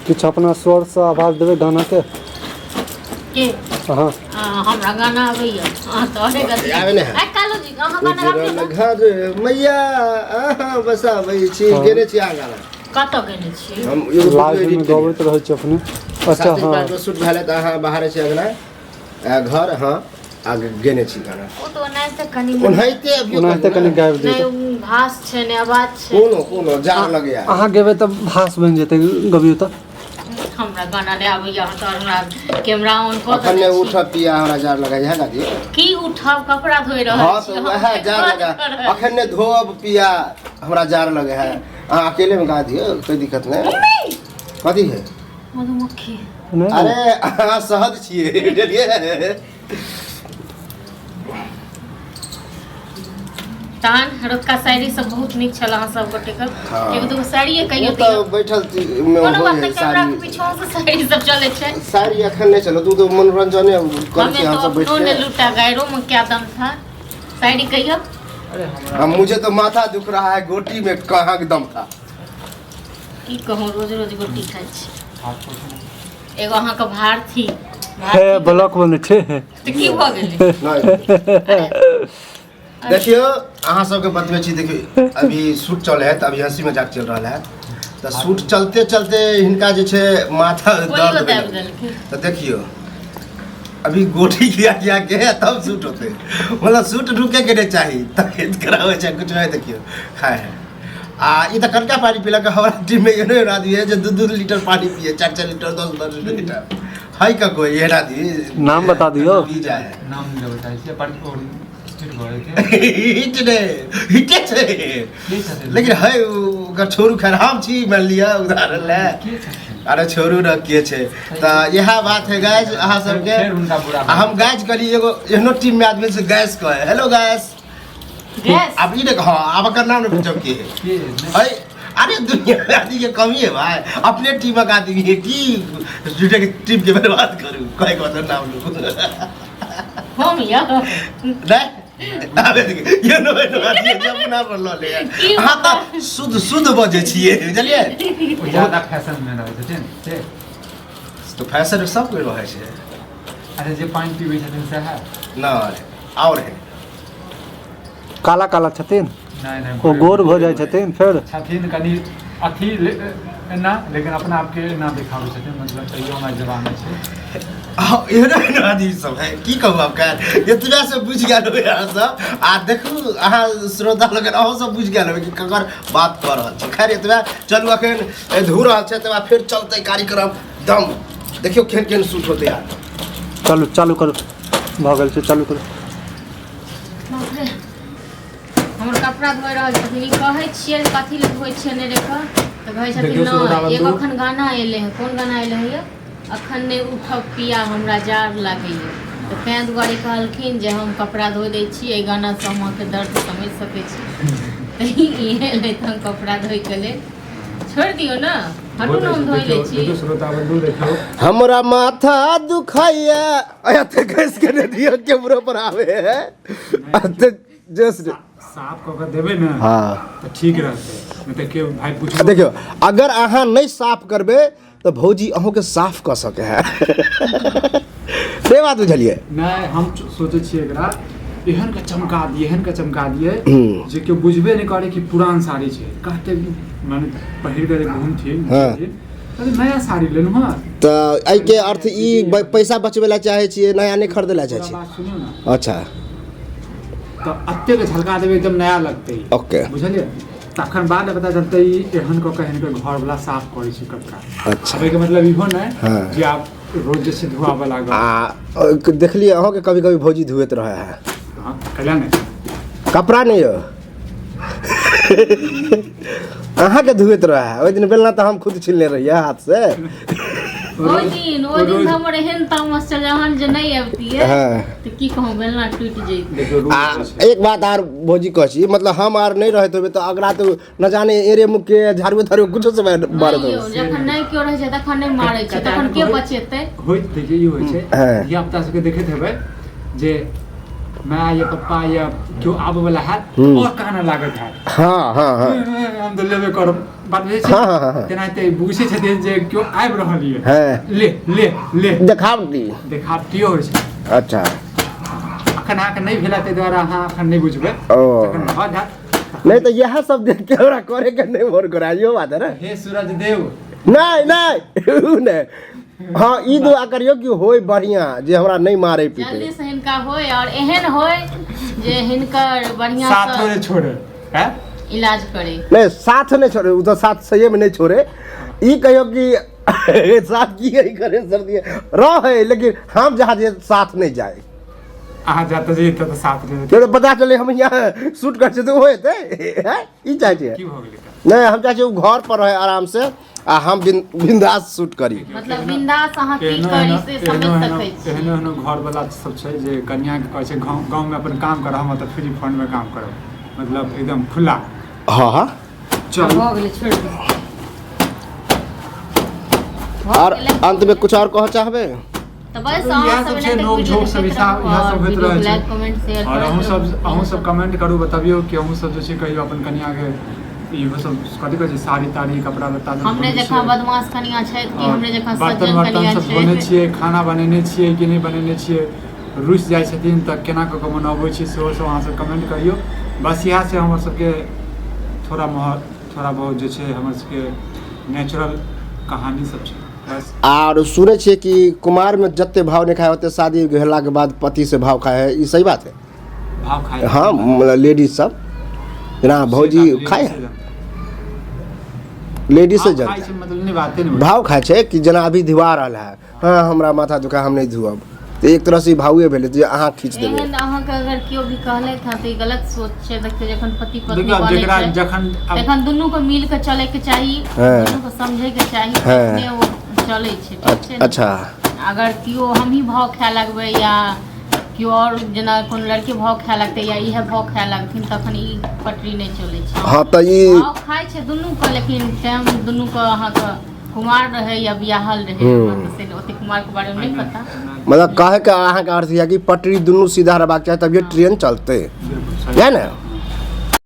किछु अपना स्वरसँ आवाज देबै गानाके। के? अहाँ। हमरा गाना आबैया, अहाँ तऽ अरे गलती। आबै नहि है। आइ कालो जी, अहाँ गाना गाबियौ उजरल ने। घर मैया अहाँ बसाबै छी। हाँ। गेने छी अहाँ गाना? कतऽ गेने छी? हम एगो वीडियो लाइवमे एडिट गबैत केलियै। रहै छी अपने। अच्छा। सात हँ। पाँच शूट भेलै तऽ अहाँ बाहर छी अङ्गना घर। हँ, आ गेने छी गाना। ओ तऽ ओनाहिते कनि। ओनाहिते अभियो। ओनाहिते कनि गाबि नहि दियौ। ओ भास छै ने आवाज छै। कोनो कोनो जार लगैया। अहाँ गेबै तऽ भास बनि जेतै, गबियौ तऽ। हमरा गाना नहि आबैया, अहाँ तऽ हमरा कैमरा ऑन कऽ अखन देने नहि छी। उठब पिया, हमरा जार लगैया है दादी। की उठब? कपड़ा धोइ रहल हाँ छी। तऽ हम वएह जार काज लगा कऽ रहल। अखन नहि धोअब पिया, हमरा जार लगे है। अहाँ अकेले में गा दियौ, कोई दिक्कत नहीं। कथी है? मधुमक्खी। नहि। अरे अहाँ शहद छियै, बुझलियै? तहन रतुका शायरी सब बहुत नीक छल अहाँ सब गोटे के। हाँ। एगो दूगो शायरिए कहियो ओ तऽ दियौ। बैठल छी- मे कोनो बात होइ नहि, है कैमरा के साड़ी। पीछा से शायरी सब चलै छै। साड़ी अखन नहि चलत, ओ तऽ मनोरंजने करै हमें छी तो हम सब बैठ अपनों ने के। लूटा, गैरों में क्या दम था। शायरी कहियो। अरे हमरा हम मुझे तो माथा दुख रहा है, गोटी में कहाँ के दम था। की कहूँ, रोज रोज गोटी खाइ छी। हाथ पोछू। एगो अहाँके भारती। हे, ब्लॉक बनै छै। तऽ की भऽ गेलै? नहीं, देखियो, अहाँ सबके बतबै छी। देखियो, अभी शूट चले है तऽ अभी हंसी मजाक चल रहल है, तऽ शूट चलते चलते हिनका जे छै माथा गोलियो दर्द दाबि भेलै। देलकै। तऽ देखियो, अभी गोटी खिया खिया के तब शूट होते, मतलब शूट रुके के नहीं चाही, तबियत खराब होइ छै कुछ है। देखियो, खाए है आ ई तऽ कनका पानी पीलक। हमरा टीम में एहनो एहन आदमी है जे 2-2 लीटर पानी पिए, 4-4 लीटर, 10-10 लीटर है का कोई एहन आदमी? नाम बता दियौ। पी जाए है। नाम नहि लेबै चाहै छियै, पर ओ हिट भऽ जेतै। हिट नहि, हिटे छै। के छथिन? लेकिन है ओकर छोड़ू, खैर हम छी, मान लिअ उदाहरण लए। के छथिन? अरे छोड़ू न, के छै। तऽ इएह बात है गाइज, अहाँ सबके फेर हुनका बुरा आ हम गाइज कहली, एगो एहनो टीम में आदमी से गैस कहे, हेलो गैस। गैस। आब ई देख, हाँ, आब एकर नाम नहि पूछब के है। के नहि? है, अरे दुनिया में आदमी के कमी है भाई, अपने टीम का आदमी है की झूठे के टीम के बर्बाद करू, कहे के मतलब नाम लू। हम यऽ नहीं, आबे देखियौ, ये नो नो आदमी जे अपना पर लऽ ले। की? अहाँ तऽ शुद्ध शुद्ध बजै छियै, बुझलियै? ओ ज्यादा फैशन में रहै छथिन से। तऽ फैशन सब कोइ रहै छै। अच्छा, जे पानि पीबै छथिन सएह? नहि, आओर है। काला काला छथिन? नहि नहि। ओ गोर भऽ जाइ छथिन फेर। छथिन कनि अथी एना, लेकिन अपना आपके एना देखाबै छथिन, मतलब तैयो हमरा जवान छै। हाँ, एहनो एहनो आदमी सब है, की कहू आब। खैर, एतबे से बुझि गेल होबै अहाँ सब आ देखू, अहाँ श्रोता लोकनि, अहूँ सब बुझि गेल होबै कि ककर बात कऽ रहल छी। खैर, एतबे चलू, अखन धू रहल छै, तकर बाद फेर चलतै कार्यक्रम दम। देखियौ केहन केहन शूट होतै यार। चलू, चालू करू, भऽ गेल छै, चालू करू। बाप रे, हमर कपड़ा धोइ रहल छथिन। ई कहै छियै कथी लए धोइ छियै नहि रे, तऽ कहै छथिन देखियौ श्रोता नहि, एगो बन्धु। अखन गाना एलै हँ, कोन गाना एलै हँ यौ? अखन नहि उठब पिया हमरा जाड़ लागैए। तऽ ताहि दुआरे कहलखिन जे हम कपड़ा धो दै छी, एहि गानासँ हम अहाँके दर्द समझि सकै छी। तऽ इहे लेल तऽ हम कपड़ा धोइके लेल छोड़ि दियौ ने, हटू ने, हम धोइ लै छी। देखियौ श्रोता बन्धु, देखियौ। हमरा माथा दुखाइया, एते घसि के नहि दियौ, कैमरो पर आवे है एते जस्ट। साफ कऽ कऽ देबै ने तऽ ठीक रहतै, नहि तऽ के भाई पूछ। देखियौ, अगर अहाँ नहि साफ करबै तऽ भौजी अहूँके साफ कऽ सकै है, से बात बुझलियै? नहि, हम सोचै छियै एकरा एहन के चमका दिए, एहन के चमका दिए जे केओ बुझबे नहि करे कि पुरान साड़ी छै। कहते माने पहिर के जे घूमथिन कहते नया साड़ी लेलहुँ हँ। तऽ एहिके अर्थ ई पैसा बचबै लए चाहै छियै, नया नहि खरीदै लए चाहै पूरा छियै? बात सुनियौ ने। अच्छा। तऽ एतेक झलका देबै, एकदम नया लगतै। ओके। बुझलियै? तखन बाद में पता चलतै ई एहन कऽ कऽ एहन कऽ घरवला साफ करै छै कपड़ा। आब एहिके मतलब इहो नहि जे आब रोज जे छै धोआबऽ लागल। आ देखलियै अहूँके कभी कभी भौजी धुएत रहै है। हँ, कैला नहि? कपड़ा नहि यौ, अहाँके धुएत रहै है। ओहि दिन बेलना तऽ हम खुद छिलने रहियै हाथ से। ओहि दिन तऽ हमर एहन तामस चल जहन जे नहि अबतियै तऽ की कहूँ, बेलना टूटि जैतै। देखियौ रोज आ होइ छै। एक बात आर भौजी कहै छी, मतलब हम आर नहि रहैत होबै तऽ अगरा तऽ न जाने एरे मुक्के झाड़ू ताड़ू कुछो से मारत नहि यौ, होबै। जखन नहि केओ रहै छै तखन नहि मारै छै, तखन के बचेतै? होइत देखियौ, ई होइ छै धिया पुता सबके देखैत हेबै जे माय या पप्पा या केओ आबऽ वाला हैत और कानऽ लागत हैत। हँ हँ हँ हम तऽ लेबे करब, बात बुझै छी? हँ, हँ, हँ, हँ। तेनाहिते बुझै छथिन जे केओ आबि रहल यऽ, ले ले ले, देखावटी देखावटियो होइ छै। अच्छा, अखन अहाँके नहि भेला ताहि दुआरे अहाँ अखन नहि बुझबै। ओ। जखन भऽ जायत। नहि तऽ इएह सब देख के हमरा करे के नहि मोन करै, इहो बात है ने। हे सूरज देव। नहि नहि, उ नहि। हँ, ई दुआ करियौ कि होय बढ़िया, जे हमरा नहि मारे पीटे। जल्दी से हिनका होय और एहन होय जे हिनकर बढ़िया साथो से नहि छोड़े हैं? इलाज करे। नहि, साथ नहि छोड़े, ओ तऽ साथ सहिएमे नहि छोड़े। ई कहियौ कि साथ की करे सर्दी रहै, लेकिन हम जहाँ जे साथ नहि जाए। अहाँ जाते जइए तऽ साथ नहि। नहि तऽ पता चले हम यहाँ शूट करै छियै तऽ ओ हेतै हैं? ई चाहै छियै? की भऽ गेलै तऽ? नहि, हम चाहै छियै ओ घर पर रहै आराम से आ हम बिंदास शूट करी। मतलब बिंदास अहाँ की एहनो करी एहनो से समझ एहनो एहनो सकै छी। एहनो एहनो घरवला सब छै जे कनियाके कहै छै गाँव गाँवमे अपन काम करब, हम ओतऽ फ्री फंडमे काम करब, मतलब एकदम खुला। हँ हँ। चलू। भऽ गेलै, छोड़ि दियौ। भऽ आओर गेलै। अंतमे कुछ आओर कहऽ चाहबै? तऽ बस इएह अहाँ सब सब छै, एनाहिते नोक वीडियो झोंक सब देखैत इएह रहू इएह सब और होइत वीडियो रहै छै। लाइक कमेंट शेयर आओर करैत अहूँ सब रहू। अहूँ सब कमेंट करू, बतबियौ कि अहूँ सब जे छै कहियो अपन कनियाके इहो सब कथी कहै छै, साड़ी ताड़ी कपड़ा लत्ता सब हमरे धोने जकाँ छियै? बदमाश कनिया छथि कि आओर हमरे जकाँ बर्तन सज्जन वर्तन कनिया सब धोने छथि? छियै, खाना बनेने छियै कि नहि बनेने छियै, रुसि जाइ छथिन तऽ केना कऽ कऽ मनऽबै छियै, सेहो सब अहाँ सब कमेंट करियौ। बस इएह छै हमर सबके थोड़ा बहुत थोड़ा बहुत जे छै हमर सबके नेचुरल कहानी सब छै बस। आर सुनै छियै कि कुमारमे जते भाव नहि खाय ओते शादी भेलाके बाद पति से भाव खाय है, ई सही बात है? भाव खाय? हँ, मतलब लेडीज सब जेना भौजी खाय है, लेडीज से भाव खाइ जनता छै, मतलब नहि बाते नहि। भाव खाइ छै कि जेना अभी धुआ रहल है, हँ हमरा माथा दुखा, हम नहि धुअब, तऽ एक तरहसँ ई भावे भेलै जे अहाँ खींच देबै। एहन अहाँके अगर केओ भी कहलथि हँ तऽ ई गलत सोच छै। देखियौ, जखन पति पत्नी देखियौ, आब बनै जेकरा छै जखन आब तखन दुनू के मिल के चले के चाही, दुनू के समझे के चाही, तखने ओ चलै छै। ठीक छै ने? अच्छा। अगर केओ हमही भाव खाए लगबै या केओ आओर, जेना कोनो लड़के भाव खाए लगतै या इएह भाव खाए लगथिन, तखन ई पटरी नहि चलै छै। हँ, तऽ ई भाव खाइ छै दुनू के, लेकिन टाइम दुनू के अहाँके कुमार रहै या बियाहल रहै, हमरा तऽ से ओते कुमार के बारे मे नहि पता। मतलब कहैके अहाँके अर्थ यऽ कि पटरी दुनू सीधा रहबाक चाही, तभिए ट्रेन चलतै। बिल्कुल सही। यह ने।